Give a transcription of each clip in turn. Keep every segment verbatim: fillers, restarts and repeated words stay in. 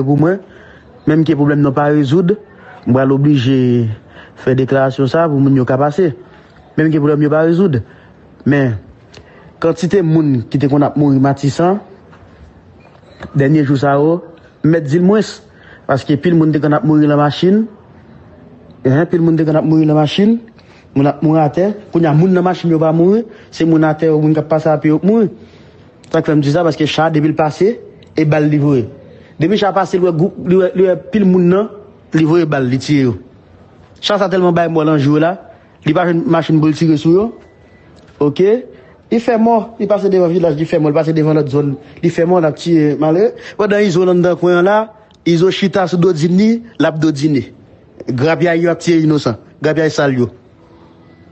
pou mwen. Menm ke pwoblèm nan pa rezoud, m pral oblije fè deklarasyon sa pou moun yo ka pase. Menm ke pwoblèm yo pa rezoud. Men, kantite moun ki te konn ap mouri Matisan, dènye jou sa yo, m mèt di l mwens. Paske pil moun te konn ap mouri nan machin. Hein, pil moun te konn ap mouri nan machin. Moun ap mouri atè. Kounye a, moun nan machin yo pa mouri. Se moun atè yo, moun k ap pase a pye yo k mouri. Sa k fè m di sa, paske cha, depi l pase, e bal li voye. Depi cha pase, li wè gwoup, li wè, li wè pil moun nan, li voye bal, li tiye yo. Cha sa tèlman bay mò nan jou la, li pa jwenn machin pou l tire sou yo. Oke? Li fè mò, li pase devan vilaj, li fè mò, li pase devan lòt zòn, li fè mò, l ap tiye malere. Pandan Izo anndan kwen an la, Izo chita sou dodin li, l ap dodine. Grapyay yo ap tiye inosan, grapyay sal yo.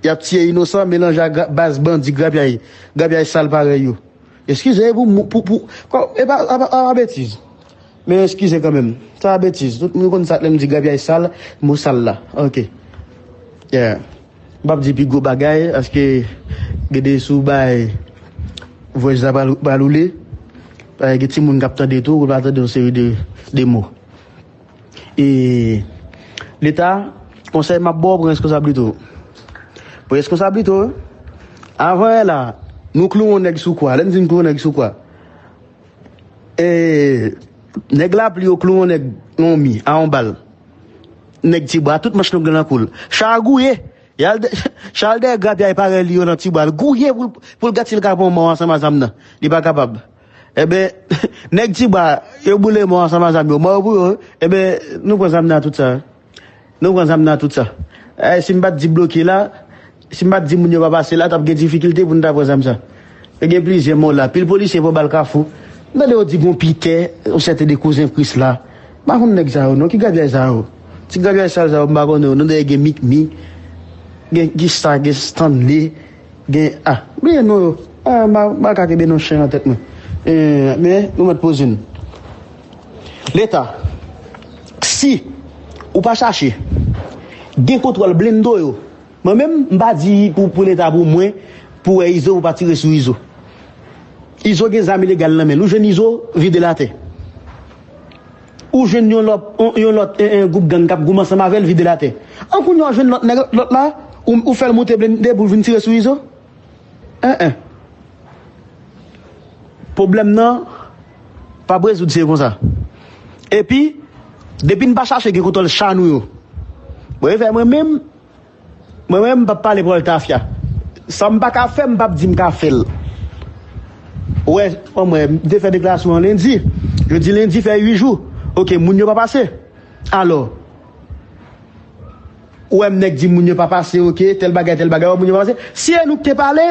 Y ap tiye inosan, melanje ak gra- baz bandi grapyay, grapyay sal parèy yo. Eskize pou, pou, pou, kò- e pa, a pa, a pa betiz. Men eskize kanmenm. Sa pa betiz. Tout moun konn sa lè m di grapyay sal, mo sal la. Oke. Yeah. M p ap di pi gwo bagay, paske gede sou bay vwèj la pral, pral woule. Paske gen timoun k ap tande tou, ou pa tande yon seri de, de mo. E Leta, konsèy m ap ba w, pran reskonsablite w. Pran reskonsablite w. Avan yè la, nou klouwe yon nèg sou kwa. Lè n di n klouwe yon nèg sou kwa, e, nèg Lapli yo klouwe yon nèg nan yon mi a yon bal. Nèg Tibwa, tout manch long nan kou l. Cha a gouye. Y al de- Cha al dèyè grapyay parèy li yo nan Tibwa. L gouye pou l, pou l gad si l ka pran mò ansanm a zam nan. Li pa kapab. Enben, nèg Tibwa, yo boule mò ansanm a zam yo. Mò yo pou yo. Enben, nou pran zam nan tout sa. Nou pran zam nan tout sa. Eh, si m pa t di bloke la, si m pa t di moun yo pa pase la, t ap gen difikilte pou n ta pran zam sa. Yo gen plizyè mò la. Pil polisye pran bal Kafou. M tande yo di gon Pitè, yon sèten de kouzen Prisla. M pa konn nèg sa yo, non. Ki grapyay sa yo? Ti grapyay sal sa yo, m pa konnen yo. Non, dèyè gen Mikmi, gen Gista, gen Stanley, gen, ah, bliye non yo. Ah, m pa, m pa ka kenbe non chen nan tèt mwen. Eh, men, nou mèt poze n. Leta, si ou pa chache gen kontwòl blende yo, mwen menm, m pa di pou, pou Leta pou mwen, pou wè Izo, pou pa tire sou Izo. Izo gen zam ilegal nan men l. Ou jwenn Izo, vide l atè. Ou jwenn yon lòt, yon, yon lòt, en, en, gwoup gang k ap goumen ansanm avè l, vide l atè. An kounye a, ou jwenn lòt nèg, lòt la, ou, ou fè l moute blende pou l vin tire sou Izo? En, en. Pwoblèm nan p ap rezoud se konsa. Epi, depi n pa chache gen kontwòl cha nou yo, bon, e fè mwen menm, mwen menm, m p ap pale pawòl tafya. Sa m pa ka fè, m p ap di m ka fè l. Ou wè, kòm mwen, m te fè deklarasyon an lendi. Jodi lendi fè uit jou. Oke, moun yo pa pase. Alò, ou wè m nèg di moun yo pa pase, oke, tèl bagay, tèl bagay, ou wè moun yo pa pase. Si e nou ki te pale,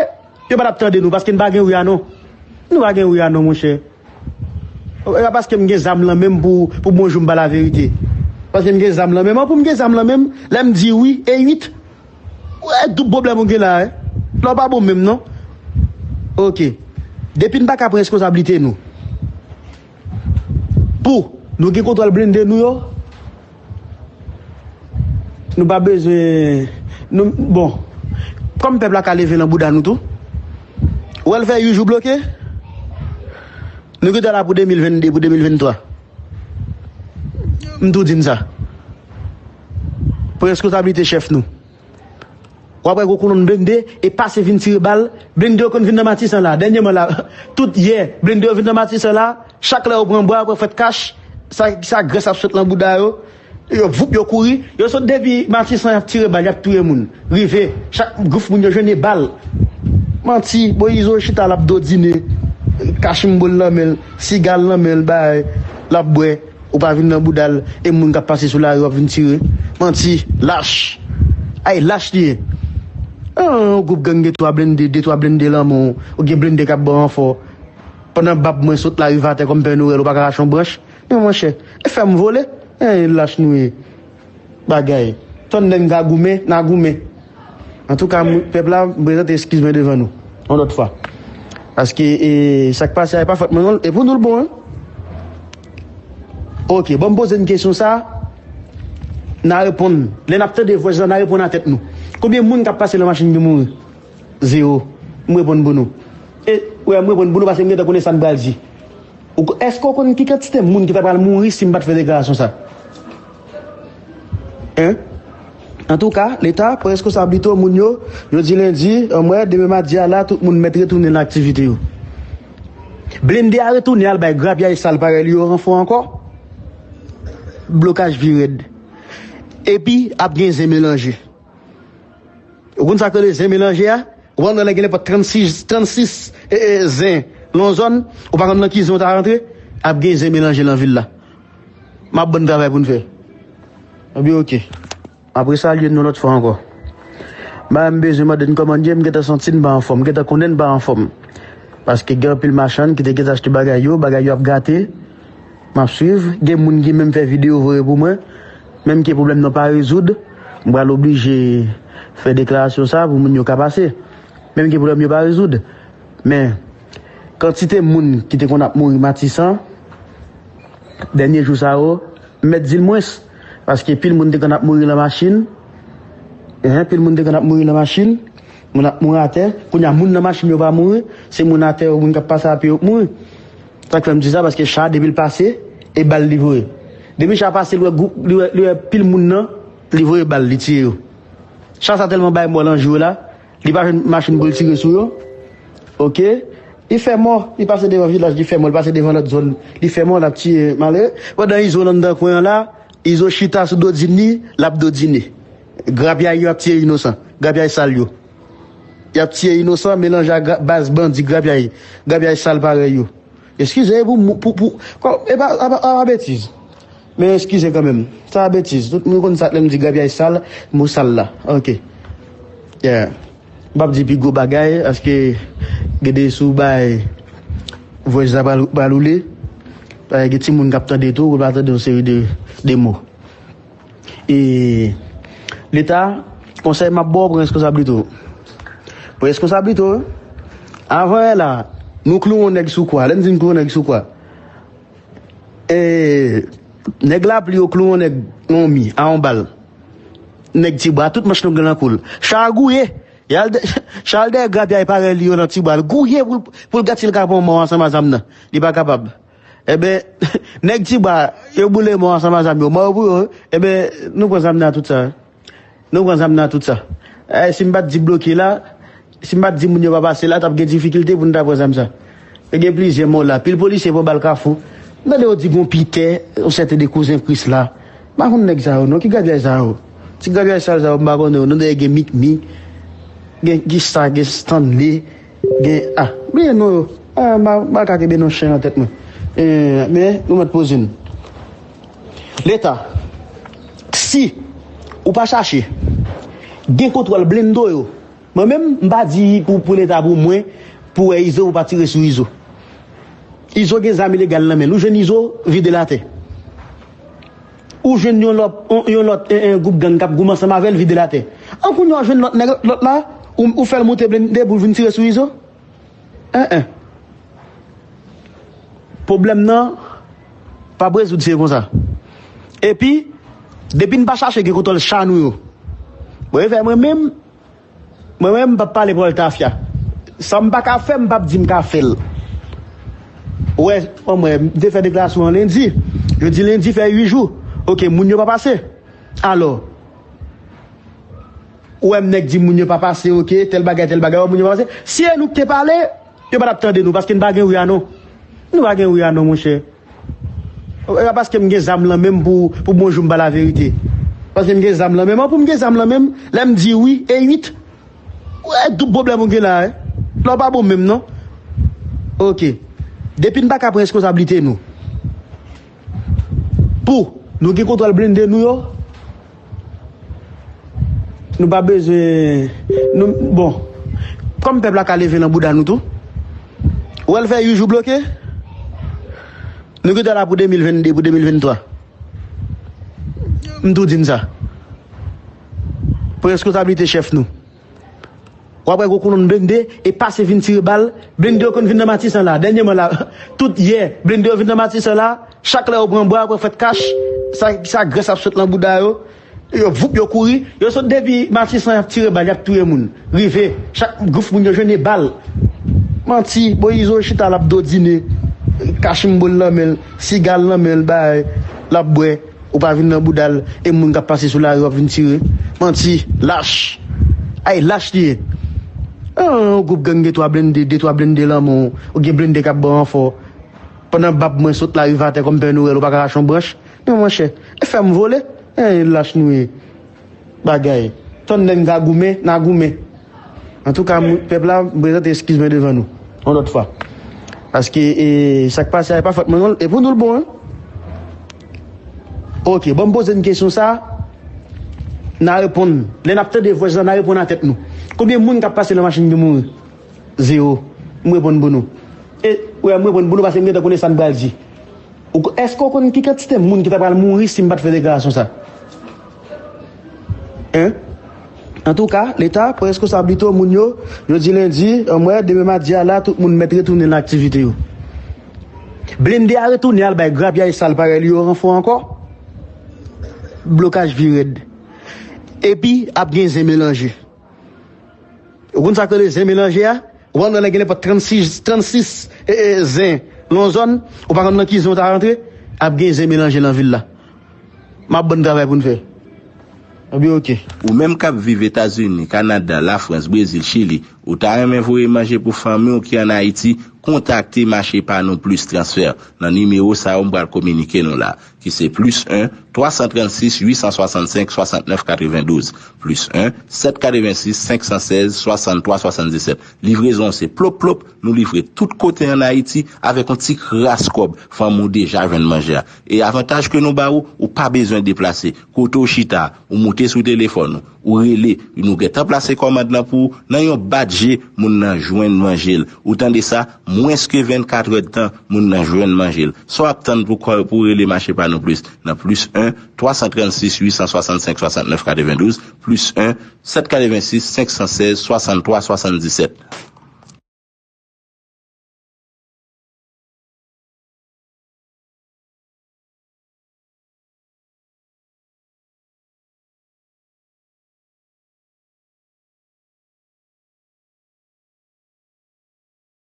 yo pa t ap tande nou, paske n pa gen wi a non. Nou pa gen wi a non, monchè. E pa paske m gen zam lan men m pou, pou bonjou m pa laverite. Paske m gen zam lan men m, an pou m gen zam lan men m, lè m di wi, e uit. Ou wè doub pwoblèm ou gen la, wi. Lè w pa bon menm, non. Oke. Depi n pa ka pran reskonsablite nou. Pou nou gen kontwòl blende nou yo, nou pa bezwen, nou, bon, kòm pèp la ka leve nan bouda nou tou, ou wè l fè uit jou bloke, nou gentan la pou de mil venn de, pou de mil venn twa. M tou di n sa. Pran reskonsablite chèf nou. W ap wè gwo kolonn blende e pase vin tire bal. Blende yo konn vin nan Matisan la. Dènyèman la, tout yè, blende yo vin nan Matisan la. Chak lè yo pran bwa, yo pran fèt kach, sa, sa grès ap sot nan bouda yo. Yo voup, yo kouri. Yo sot depi Matisan, y ap tire bal, y ap touye moun. Rive, chak gwouf moun yo jwenn e bal. Manti, bon, Izo chita l ap dodine. Kachimbo l nan men l, siga l nan men l, bay, l ap bwè. Ou pa vin nan bouda l, e moun k ap pase sou lari w ap vin tire. Manti, lach. Ay, lach li ye. Ah, yon gwoup gang gen twa blende, de twa blende lan men w, ou gen blende k ap ba w ranfò. Pandan bab mwen sot larive atè kòm Pè Noyèl, ou pa ka rache yon branch. Men monchè, e fè m vole. En, lach nou ye. Bagay. Tann lè n ka goumen, n a goumen. Antouka, m- pèp la, m prezante eskiz mwen devan nou. Yon lòt fwa. Paske, e, sa k pase a, e pa fòt mwen, non, e pou nou l bon, wi. Oke, bon, m poze n kesyon sa, n a reponn. Lè n ap tande vwèj la, n a reponn a tèt nou. Konbyen moun k ap pase nan machin ki mouri? Zewo. M reponn pou nou. E, wè, m reponn pou nou paske m gentan konnen sa n pral di. Ou ko- Èske w konn ki kantite moun ki ta pral mouri si m pa t fè deklarasyon sa? Hein? Antouka, Leta pran reskonsablite w, moun yo, jodi lendi, anmwè, demen madi a la, tout moun mèt retounen nan aktivite yo. Blende a retounen al bay grapyay sal parèy li yo ranfò ankò. Blokaj pi rèd. Epi, ap gen zen melanje. Ou konn sa k rele zen melanje a? Ou konn nan lè gen nenpòt trannsis, trannsis e, e, zen nan yon zòn, ou pa konn nan ki zen ou ta rantre, ap gen zen melanje nan vil la. M ap ban n travay pou n fè. Ebyen, oke. M ap resalye n yon lòt fwa ankò. M pa menm bezwen mande n kòman n ye, m gentan santi n pa anfòm, m gentan konnen n pa anfòm. Paske gen anpil machann ki te gentan achte bagay yo, bagay yo ap gate. M ap swiv. Gen moun ki menm fè videyo voye pou mwen. Menm ke pwoblèm nan pa rezoud, m pral oblije fè deklarasyon sa pou moun yo ka pase. Menm ke pwoblèm yo pa rezoud. Men, kantite moun ki te konn ap mouri Matisan, dènye jou sa yo, m mèt di l mwens. Paske pil moun te konn ap mouri nan machin. Hein, pil moun te konn ap mouri nan machin. Moun ap mouri atè. Kounye a, moun nan machin yo pa mouri. Se moun atè yo, moun k ap pase a pye yo k mouri. Sa k fè m di sa, paske cha, depi l pase, e bal li voye. Depi cha pase, li wè gwoup, li wè, li wè pil moun nan, li voye bal, li tiye yo. Cha sa tèlman bay mò nan jou la, li pa jwenn machin pou l tire sou yo. Oke? Li fè mò, li pase devan vilaj, li fè mò, li pase devan lòt zòn, li fè mò, l ap tiye malere. Pandan Izo nan anndan kwen an la, Izo chita sou dodin li, l ap dodine. Grapyay yo ap tiye inosan, grapyay sal yo. Y ap tiye inosan, melanje ak gra- baz bandi grapyay, grapyay sal parèy yo. Eskize pou, pou, pou, kò- e pa, a pa, a pa betiz. Men eskize kanmenm. Sa a betiz. Tout moun konn sa lè m di grapyay sal, mo sal la. Oke. Yeah. M p ap di pi gwo bagay, paske gen de sou bay vwèj la pral, pral woule. Paske gen timoun k ap tande tou, ou pa tande yon seri de, de mo. E Leta, konsèy m ap ba w, pran reskonsablite w. Pran reskonsablite w. Avan yè la, nou klouwe yon nèg sou kwa. Lè n di n klouwe yon nèg sou kwa, e, nèg lapli yo klouwe yon nèg nan yon mi a yon bal. Nèg Tibwa, tout manch long nan kou l. Cha a gouye. Y al dè- Cha al dèyè grapyay parèy li yo nan Tibwa. L gouye pou l, pou l gad si l ka pran mò ansanm a zam nan. Li pa kapab. Enben, nèg Tibwa, yo boule mò ansanm a zam yo. Mò yo pou yo. Enben, nou pran zam nan tout sa. Nou pran zam nan tout sa. Eh, si m pa t di bloke la, si m pa t di moun yo pa pase la, t ap gen difikilte pou n ta pran zam sa. Yo gen plizyè mò la. Pil polisye pran bal Kafou. M tande yo di gon Pitè, yon sèten de kouzen Krisla. M pa konn nèg sa yo non. Ki grapyay sa yo? Ti grapyay sal sa yo, m pa konnen yo non. Dèyè gen Mikmi, gen Gista, gen Stanley, gen, ah, bliye non yo. Ah, m pa, m pa ka kenbe non chen nan tèt mwen. Eh, men, nou mèt poze n. Leta, si ou pa chache gen kontwòl blende yo, mwen menm, m pa di pou, pou Leta, pou mwen, pou wè Izo, pou pa tire sou Izo. Izo gen zam ilegal nan men l. Ou jwenn Izo, vide l atè. Ou jwenn yon lòt, yon, yon lòt, en, en, gwoup gang k ap goumen ansanm avè l, vide l atè. An kounye a, ou jwenn lòt nèg, lòt la, ou, ou fè l moute blende pou l vin tire sou Izo? En, en. Pwoblèm nan p ap rezoud, se konsa. Epi, depi n pa chache gen kontwòl cha nou yo, bon, e fè mwen menm, mwen menm, m p ap pale pawòl tafya. Sa m pa ka fè, m p ap di m ka fè l. Ou wè, anmwè, m te fè deklarasyon an lendi. Jodi lendi fè uit jou. Oke, moun yo pa pase. Alò, ou wè m nèg di moun yo pa pase, oke, tèl bagay, tèl bagay, wè moun yo pa pase. Si e nou k te pale, yo pa t ap tande nou, paske n pa gen wi a non. Nou pa gen wi a non, monchè. E pa paske m gen zam lan men m pou, pou bonjou m pa laverite. Paske m gen zam lan men m, an pou m gen zam lan men m, lè m di wi, e uit. Ou wè tout pwoblèm ou gen la, eh. Lè w pa bon menm non. Oke. Depi n pa ka pran reskonsablite nou. Pou nou gen kontwòl blende nou yo, nou pa bezwen, nou, bon, kòm pèp la ka leve nan bouda nou tou, ou wè l fè uit jou bloke, nou gentan la pou de mil venn de, pou de mil venn twa. M tou di n sa. Pran reskonsablite chèf nou. W ap wè gwo kolonn blende e pase vin tire bal. Blende yo konn vin nan Matisan la. Dènyèman la, tout yè, blende yo vin nan Matisan la. Chak lè yo pran bwa, yo pran fèt kach, sa, sa grès ap sot nan bouda yo. Yo voup, yo kouri. Yo sot depi Matisan, y ap tire bal, y ap touye moun. Rive, chak grenn moun yo jwenn e bal. Manti, bon, Izo chita l ap dodine. Kachimbo l nan men l, siga l nan men l, bay, l ap bwè, ou pa vin nan bouda l, e moun k ap pase sou lari w ap vin tire. Manti, lach. Ay, lach li ye. Ah, yon gwoup gang gen twa blende, de twa blende lan men w, ou gen blende k ap ba w ranfò. Pandan bab mwen sot larive atè kòm Pè Noyèl, ou pa ka rache yon branch. Non, monchè, e fè m vole. E lach nou ye. Bagay. Tann lè n ka goumen, n a goumen. Antouka, moun, pèp la, m prezante eskiz mwen devan nou. Yon lòt fwa. Paske, e, sa k pase a, e pa fòt mwen, non, e pou nou l bon, wi. Ok, bon, m poze n kesyon sa, n a reponn. Lè n ap tande vwès la, n a reponn a tèt nou. Konbyen moun k ap pase nan machin ki mouri? Zewo. M reponn pou nou. E, wè, m reponn pou nou paske m gentan konnen sa n pral di. Ou ko-, èske w konn ki kantite moun ki ta pral mouri si m pa t fè deklarasyon sa? Hein? Antouka, Leta pran reskonsablite w, moun yo, jodi lendi, anmwè, demen madi a la, tout moun mèt retounen nan aktivite yo. Blende a retounen al bay grapyay sal parèy li yo ranfò ankò. Blokaj pi rèd. Epi, ap gen zen melanje. Ou konn sa k rele zen melanje a? Ou pa konn nan gen nenpòt trannsis, trannsis, e, e, zen nan yon zòn, ou pa konn nan ki zen w ta rantre, ap gen zen melanje nan vil la. M ap bann travay pou n fè. Ebyen, oke. Ou menm k ap viv Etazini, Kanada, Lafrans, Brezil, Chili, ou ta renmen voye manje pou fanmi w ki ann Ayiti, kontakte Mache Pa Nou Plis Transfè nan nimewo sa yo m pral kominike nou la, ki se plis en, twa san trannsis, uit san swasannsenk, swasantnèf katrevendouz, plis en, sèt katrevensis, senk san sèz, swasanntwa, swasanndisèt. Livrezon se plop plop, nou livre tout kote ann Ayiti avèk yon ti kras kòb, fanmi w deja jwenn manje a. E avantaj ke nou ba ou, ou pa bezwen deplase. Kote w chita, ou moute sou telefòn ou, ou rele, nou gentan plase kòmand lan pou ou, nan yon bat je, moun nan jwenn manje l. Ou tande sa, mwens ke vennkat èdtan, moun nan jwenn manje l. Sa w ap tann pou kò-, pou rele Mache Pa Nou Plis nan plis en, twa san trannsis, uit san swasannsenk, swasantnèf katrevendouz, plis en, sèt katrevensis, senk san sèz, swasanntwa, swasanndisèt.